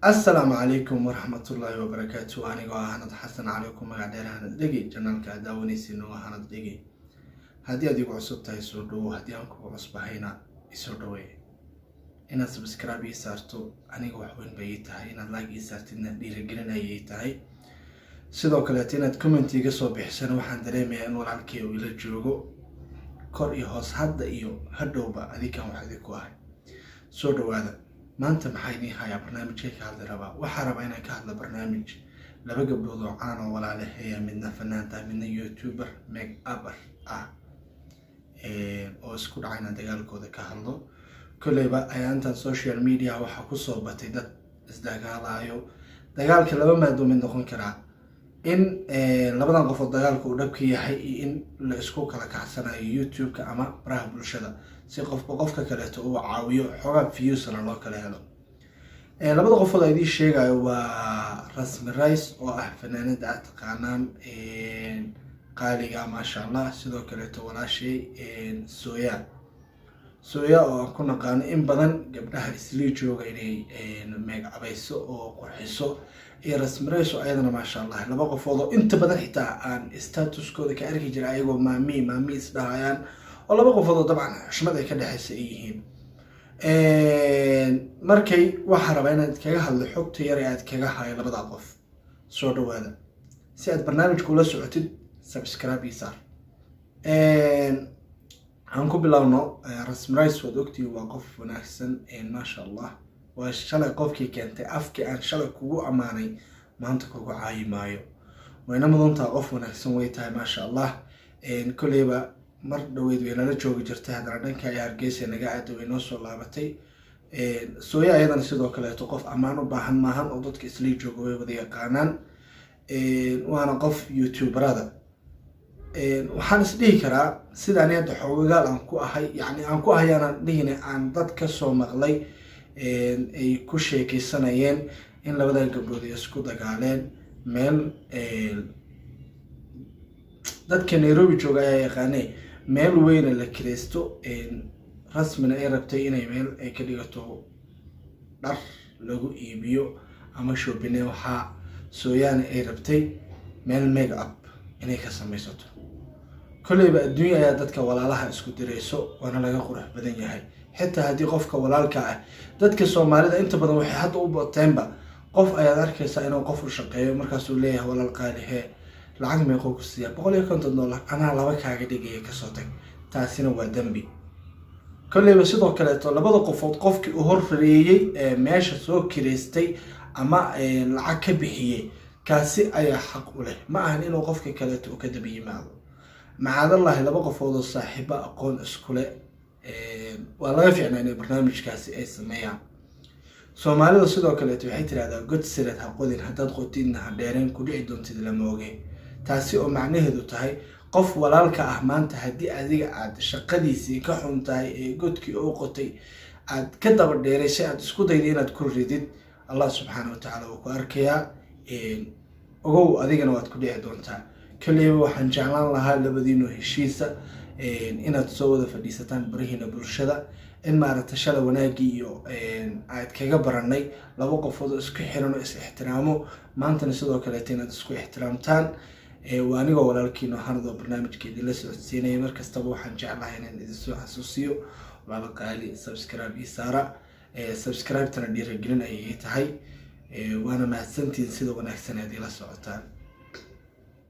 Asalaamu calaykum waraxmatullaahi wabarakaatu. Anigoo ah Hanad Xasan Cali, ku magac dheer Hanad Dhegi, channelka aad daawanaysiin waa Hanad Dhegi. Haddii aad igu cusub tahay, soo dhawow. Haddii aan kugu cusbahayna, isoo dhaweey. Inaad subscribe ii saarto aniga wax weyn bay ii tahay, inaad like ii saartidna dhiirigelin ayay tahay. Sidoo kaleeto inaad comment iga soo bixisana waxaan dareemayaa in walaalkii uu ila joogo kor iyo hoos, hadda iyo hadhowba adikan wax idinku ahay. Soo dhawaada. Maanta maxaa idiin hayaa? Barnaamijkay ka hadli rabaa? Waxaa rabaa inaan ka hadlo barnaamij laba gabdhood oo caan oo walaalaheeya, midna fanaanta, midna YouTuber make upper ah, oo isku dhacay, inaan dagaalkooda ka hadlo. Kolleyba ayaantan social media waxaa kusoo batay dad isdagaalayo. Dagaalka laba maadoo mid noqon karaa: in labadan qofood dagaalka uu dhabka yahay iyo in la isku kala kacsanayo YouTube-ka ama baraha bulshada, si qofba qofka kaleeto uu caawiyo, xoogaa viewsna loo kala helo. Labada qofood a idiin sheegayo waa Rasmi Rice, oo ah fanaanada aad taqaanaan, qaaliga, maasha Allah. Sidoo kaleeto walaashay Sooya. Sooya oo aan ku naqaano in badan gabdhaha Islii jooga inay make upayso oo qurxiso, iyo Rasmi Rice oo ayadana, maasha Allah, laba qofood oo inta badan xitaa aan statuskooda ka arki jiray ayagoo maami maami isdhahayaan, oo laba qofood oo dabcan xushmad ay ka dhexeysa ay yihiin. Markay waxaa rabaa inaad kaga hadlo xogta yar ee aad kaga hayo labada qof. Soo dhawaada. Si aad barnaamijka ula socotid, subscribe ii saar. Aan ku bilowno Rasmi Rice. Waad ogtihi, waa qof wanaagsan, maasha Allah. Waa shalay qofkii keentay afkii aan shalay kugu ammaanay, maanta kugu caayi maayo. Wayna mudantaha, qof wanaagsan way tahay, maasha Allah. Kolleyba mar dhaweyd way nala joogi jirtay, haddana dhanka ay Hargeysa naga aada way noo soo laabatay. Sooya ayadana sidoo kaleeto qof ammaan u baahan maahan, oo dadka Islii jooga way wada yaqaanaan, waana qof YouTuberada. Waxaan is dhihi karaa, sidaan hadda xoogagaal aan ku ahay, yani aan ku ahay, aanan dhihine, aan dad kasoo maqlay ay ku sheekeysanayeen in labada gabdhood ay isku dagaaleen meel. Dadka Nairobi jooga ayaa yaqaanee, meel weyna la kireysto. Rasmina ay rabtay inay meel ay ka dhigato dhar lagu iibiyo ama shopping. Waxaa Sooyaana ay rabtay meel make up inay ka samaysato. Kolleyba adduunya ayaa dadka walaalaha isku dirayso, waana laga qurux badan yahay. Xitaa haddii qofka walaalka ah, dadka Soomaalida inta badan waxay hadda u bateenba, qof ayaad arkaysaa inuu qof u shaqeeyo, markaasuu leeyahay: "Walaal qaali, hee, lacag meeqoo ku siiya? $150 anaa laba kaaga dhigaya, kasoo tag." Taasina waa dembi. Kolleyba sidoo kaleeto labada qofood qofkii u horreeyey ee meesha soo kireystay ama lacag ka bixiyey, kaasi ayaa xaq u leh. Ma ahan inuu qofka kaleeto uu ka daba yimaado. Macaadallahi, laba qofood oo saaxiibo aqoon iskule waa laga fiicnaa inay barnaamijkaasi ay sameeyaan. Soomaalida sidoo kaleeto waxay tirahdaa: "God sireed ha qodin, haddaad qotidna ha dheereen, ku dhici doontid lama oge." Taasi oo macnaheedu tahay, qof walaalka ah maanta haddii adiga aad shaqadiisii ka xun tahay ee godkii oo qotay aad ka daba dheeray si aad isku dayda inaad ku ridid, Allah subxaana watacaala wuu ku arkayaa. Ogow, adigana waad ku dhici doontaa. Kaliya waxaan jeclaan lahaa labadiinu heshiisa inaad soo wada fadhiisataan barihiina bulshada, in maaragta shalay wanaagii iyo aad kaga baranay laba qofood oo isku xiran oo is ixtiraamo, maantana sidoo kaleeto inaad isku ixtiraamtaan. Waa anigoo walaalkiino Hanadoo barnaamijka idinla socodsiinaya. Markastaba waxaan jeclahay inaan idinsoo xasuusiyo: walaalo qaali, subscribe ii saara. Subscribe-tana dhiiragelin ayay tahay. Waana mahadsantihiin sida wanaagsan aad ila socotaan.